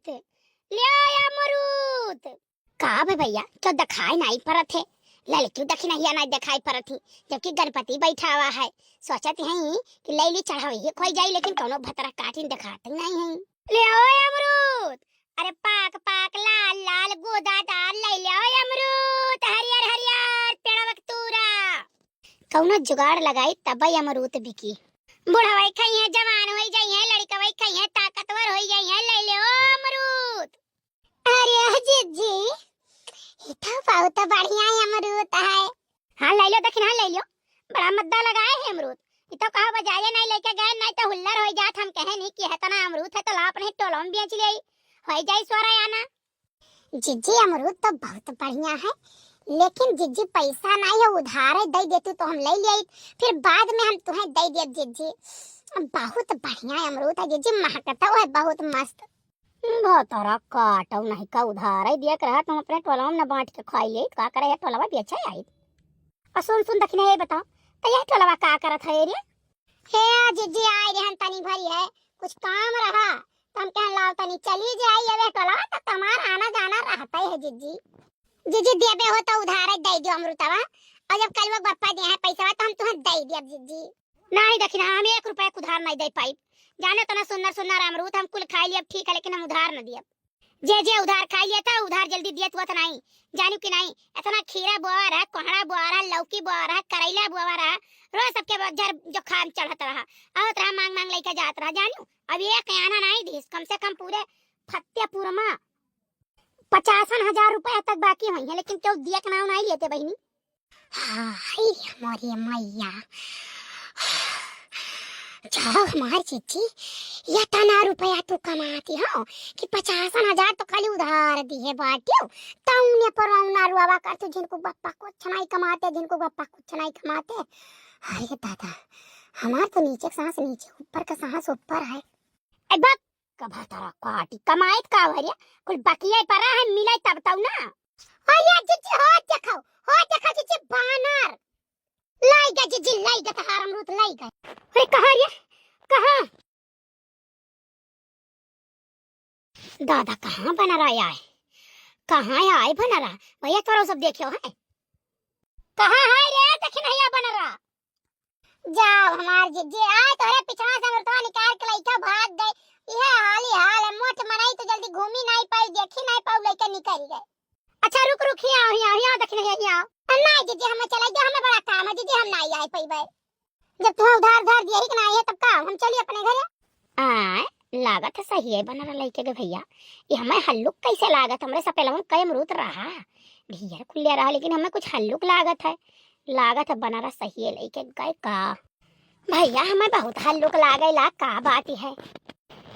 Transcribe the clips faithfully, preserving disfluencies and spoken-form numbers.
अमरूत, ले अमरूत। का बे भइया, क्यों देखाई नाहीं परत है? ललकी दखिनहिया नाहीं देखाई परत ही, जबकि गणपति बैठा हुआ है। सोचत हई कि लैली चढ़ावे ही खोई जाई, लेकिन कौनो भतरा काटिन देखात नाहीं है। ले आओ अमरूत, अरे पाक पाक लाल लाल गूदादार, ले ले आओ अमरूत, हरियर हरियर पेड़वा के तूरा। कौनो जुगाड़ लगाई तब अमरूत बिकी। बुढ़वई खइहैं, जवान होई जइहैं, लड़िकवई खइहैं, ताकतवर होई जइहैं, ले ले आओ अमरूत। अरे जिज्जी, ई तो बहुत बढ़िया अमरूत है। हाँ, ले लो, दखिनहा ले लो। बड़ा मद्दा लगाए है अमरूत। ई तो कहा बाजारे नाहीं लेके गए, नाहीं तो हुल्लर होई जात। हम कहे नहीं कि है तना अमरूत है तो ला अपने टोलो में बेच ले, होई जाई सोरा आना। जिज्जी, अमरूत तो बहुत बढ़िया है, लेकिन जिज्जी पैसा नाहीं है, उधारे दे देती तो हम ले ले, फिर बाद में हम तुम्हें दे देब जिज्जी। बहुत बढ़िया अमरूत है जिज्जी, महकता है बहुत मस्त। भतरा काटउ नहीं का, उधार ही दिया के रहा, तुम अपने टोलवा में न बांट के खाई ले, का करे है टोलवा बेचे आई। और सुन, सुन दखिना, ये बताओ, तो यह टोलवा का करत है रे? हे जिज्जी, आए रहन तनी भरी है, कुछ काम रहा, तो हम कहन लाओ तनी चली जाई ये टोलवा, तो तुम्हार आना जाना रहता ही है जिज्जी। जिज्जी देबे हो तो उधार ही दे दियो अमरूतवा, और जब कल वो बप्पा दिया है पैसा तो हम तुम्हें दे दिया जिज्जी। नहीं दखिना, हम एक रुपया के उधार नहीं दे पाइब। जाने तना सुन्नर सुन्नर अमरूत हम कुल खाई लियब, ठीक है, लेकिन हम उधार न दियब। जे जे उधार खाई लिया था, उधार जल्दी दियत हुआ था नहीं, जानू कि नहीं? इतना खीरा बोआ रहा, कोहड़ा बोआ रहा, लौकी बोआ रहा, करैला बोआ रहा, रोज सबके ब-, जर जुकाम चढ़त रहा, आवत रहा, मांग मांग लेके जात रहा, जानू। अब एक आना नहीं दिस, कम से कम पूरे फतेहपुर में पचासन हजार रुपया तक बाकी होई है, लेकिन क्यों दिया के नाम नहीं लेते बहिनी। हाय हमारी मैया, जाओ हमार जिज्जी, इतना रुपया तू कमाती हो कि पचासन हजार तो खाली उधार दिए बाटियो, तौने पर रौना रुआवा कर तू, जिनको बप्पा कुछ नहीं कमाते, जिनको बप्पा कुछ नहीं कमाते। अरे दादा, हमार तो नीचे का सांस नीचे, ऊपर का सांस ऊपर है। ए बक, कभा तारा काटी कमाइत का भरिया, कुल बकिया पर है, मिले तब तौ ना। अरे जिज्जी, हो देखो, हो देखो जिज्जी, बानर। लाई गा जिज्जी, लाई गा तहार अमरूत, लाई गा। अरे कहाँ रे, कहाँ? दादा, कहाँ बनरा आए? कहाँ आए बनरा? भैया, तोरा सब देखियो है। कहाँ है रे दखिनहिया बनरा? जाओ हमार जिज्जी, आए तोहरे पिछवा से अमरूतवा निकाल के लइका भाग गए। इहे हाल ही हाल है, मोट मनई तो जल्दी घूमी नहीं पाई, देखी नहीं पाऊ, लइका निकल गए। अच्छा रुक रुक, हियाँ आओ, हियाँ आओ, हियाँ आओ, दखिनहिया, हियाँ आओ। अ, नहीं जिज्जी, हमें चले गए, हमें बड़ा काम है जिज्जी, हम नहीं आए पइबे। जब तुम्हें उधार उधार दिया ही कि नहीं है तब का, हम चली अपने घरे। आय, लागत है सही है बनरा लइके के भैया। ये हमें हल्लुक कैसे लागत, हमरे सपेलवन कई अमरूत रहा, ढेर खुल्ले रहा, लेकिन हमें कुछ हल्लुक लागत है। लागत है बनरा सही है लइके गए का। भैया, हमें बहुत हल्लुक लागेला, का बात है?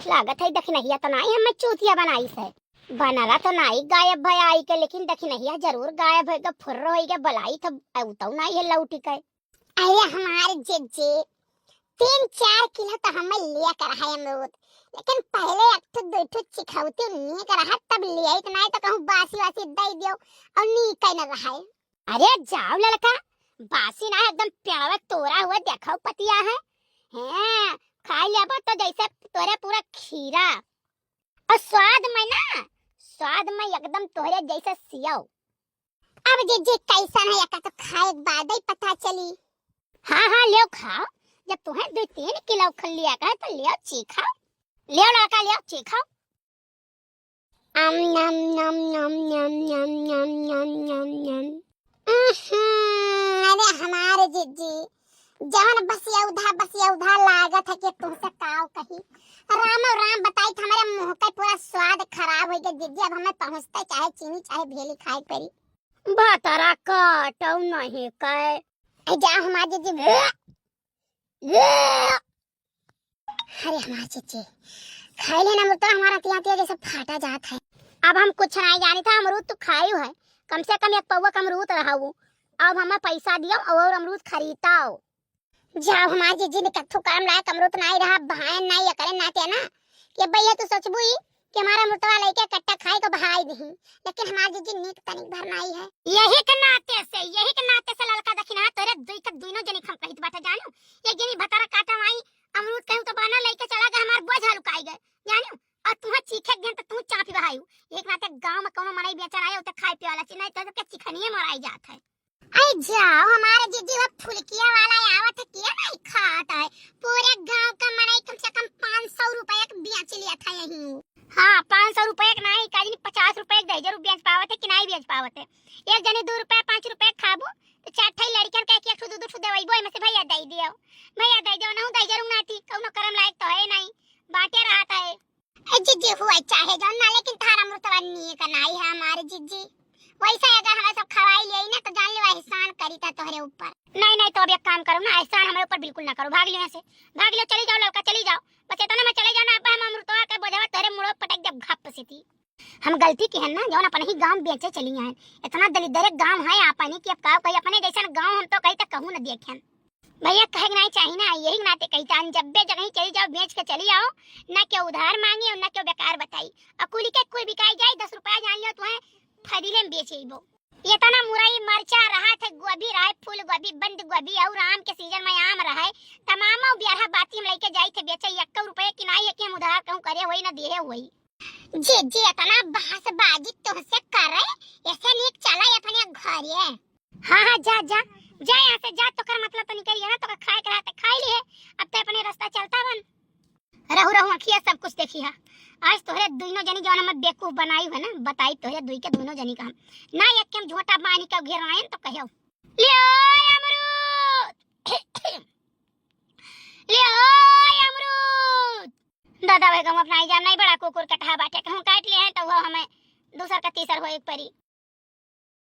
लागत है दखिनहिया तो नाई हमें चूतिया बनाई से। बनरा तो नाई गायब भय आई के, लेकिन दखिनहिया जरूर गायब होई के, फुर्र होई के, बलाई तो अउतौ नाई है लौटी के। अरे हमार जिज्जी, तीन चार किलो तो हमें लिया कर है अमरूद, लेकिन पहले एक ठो दो ठो चिखौती नीक रहा तब लिया, इतना है तो कहूँ बासी वासी दे दियो और नीक न रहा है। अरे जाओ ललका, बासी ना, एकदम पेड़वा तोरा हुआ, देखो पतिया है। हैं, खाई लेबो तो जैसे तोरे पूरा खीरा। और स्वाद में ना, स्वाद में एकदम तोरे जैसे सियाओ। अब जिज्जी कैसन है, एका तो खाए के बाद ही पता चली। हाँ, हाँ, लेव खाओ। जब तुम्हें दो तीन किलो खा लिया का है, तो लेव चीखो। लेव लड़का, लेव चीखो। अम, नम, नम, नम, नम, नम। उहुं, अरे हमारे जिज्जी, जवन बसियौधा, बसियौधा लागत है कि तुमसे काव कही। राम और राम बताई तो हमारे मुंह का पूरा स्वाद खराब हो गया जिज्जी। अब हमें पहुंचते चाहे चीनी चाहे भेली खाए पड़ी। भतरा काटौ नहीं कै। ए, जा हमार जिज्जी। अरे हमार जिज्जी, खाई लेना मुर्गा हमारा तिया तिया जैसे फाटा जात है। अब हम कुछ नहीं जानी था, अमरूद तू खायू है, कम से कम एक पौवा का अमरूद रहा वो। अब हमें पैसा दियो और अमरूद खरीदाओ। जाओ हमार जिज्जी ने कत्थू काम लायक अमरूद नहीं रहा, बहायन नहीं एकरे नाते ना। कि भैया तू सोचबू ही कि हमारा अमरूदवा लेके कट्टा खाए को बहाई नहीं, लेकिन हमार जिज्जी नीक तनिक भर नहीं है। यही के नाते से, यही के नाते से ललका दखिना तोरे दुई के दुइनो जनी हम कहित बाटे जानू। एक जनी भतारा काटा माई अमरूद कहूँ तो बहाना लेके चला गए, हमार बोझ हलुकाई गए जानू। और तुहा चीखे के घेन तो तू चापी बहायू। एक नाते गांव में कौनो मनई बेचन आए, उते खाए पिए वाला चीज नहीं, तो सबके चिखनिए मराई जात है। आई जाओ, हमारे जीजी वो फुलकिया वाला आवत है, किया नहीं खात है। पूरे गांव का मनई कम से कम पाँच सौ रुपया के बेच लिया था यहीं। हाँ, पाँच सौ रुपया के नहीं, का जानी पचास रुपया के दही जरूर बेच पावत है कि नहीं बेच पावत है। एक जनी दो रुपया, पाँच रुपया के खाबू, तो चार ठे लड़कन के एक एक ठो, दो दो ठो देवइबो, एमे से भैया दे दियो, भैया दे दियो, नहु दे जरूर नाती, कौनो करम लायक तो है नहीं, बांटे रहत है। ए जीजी हुआ चाहे जौन ना, लेकिन थारा मुर्तवा नीक नाई है हमारे जीजी। वैसे अगर हमें सब खवाई लिया ना, तो जान लेवा एहसान करी था तोहरे ऊपर। नहीं, नहीं, तो अब एक काम करो ना, एहसान हमारे ऊपर बिल्कुल ना करो, भाग लियो यहाँ से, भाग लियो, चली जाओ लड़का, चली जाओ। बस इतना में चले जाओ ना, अब हम अमृतवा के बोझवा तोहरे मुड़ो पटक देब घप से थी। हम गलती की है ना, जौन अपन ही गांव बेचे चली आए। इतना दलिद्दर गांव है आपनी कि अब का कही, अपने जैसन गांव हम तो कहीं तक कहूँ न देखेन। भैया कहे के नहीं चाहिए ना, यही नाते कही था, जब बे जगह चली जाओ, बेच के चली आओ, ना क्यों उधार मांगी और ना क्यों बेकार बताई। और कुली के कोई बिकाई जाए, दस रुपया जान लियो, तुम्हें फजीले में बेच अइबो। इतना मुरई, मरचा रहा थे, गोभी रहे, फूल गोभी, बंद गोभी और आम के सीजन में आम रहे, तमामो बियारहा बाती हम लेके जाई थे बेचे, एक रुपये की नाई है कि हम उधार कहूँ करे होई ना दिए होई। जे, जे इतना बहसबाजी तुमसे करे, ऐसे नीक चला अपने घरे। हाँ, हाँ, जा, जा, जा यहाँ से, जा, तोकर मतलब तो निकल गया ना, तोकर खाए के रहा तो खाई लिए, अब तो अपने रास्ता चलता बन। रहू, रहू, अखिया सब कुछ देखी है। आज तोहरे दुइनो जनी जौन हमें बेवकूफ बनाई है ना, बताई तोहरे दुई के दुइनो जनी का हम। ना एक के हम झोटा बांध के घेर आयन तो कहो, "ले आय अमरूद, ले आय अमरूद।" दादा भाई कहूँ अपना जाम नहीं, बड़ा कुकुर कटहा बाटे, कहूँ काट लिए हैं तो वो हमें दूसर का तीसर हो एक परी।